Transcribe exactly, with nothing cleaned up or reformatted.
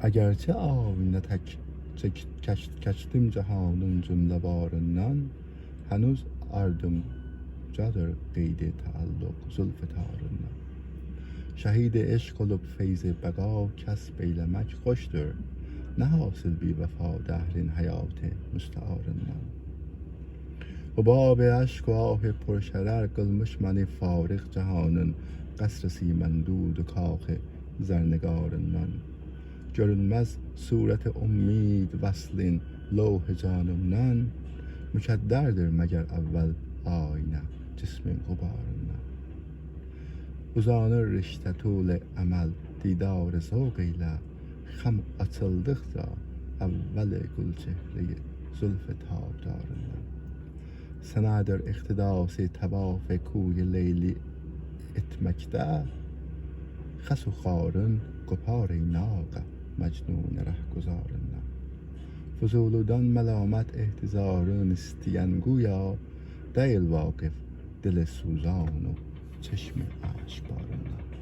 اگرچه آیینه تک چک-، کچ-، کچدیم جهانین جمله باریندان، هنوز آردیمجادیر قید تعلق زلف تاریندان. شهید عشق اولوب فیض بقا کسب ائیله‌مک خوشدور، نه حاصل بی‌وفا دهرین حیات مستعاریندان؟ حباب اشک و آه پرشرر قیلمیش منی فارغ جهانین قصر سیم‌اندود و کاخ زرنگاریندان. گؤرونمز صورت امید وصلین لوح جانیمدان، مکدردیر مگر اول آیینه جسمین غباریندان؟ اوزانیر رشته طول امل، دیدار ذوق ائیله، خم آچیلدیقجا اول گل‌چهره‌ی زلف تابداریندان. سنددیر اقتداسی طواف کوی لیلی ائتمکده، خس و خارین قوپار ای ناقه مجنون رهگذاریندان. فضولی‌دن ملامت احتضارین ایسته‌ین گویا، دئییل واقف دل سوزان و چشم اشک‌باریندان.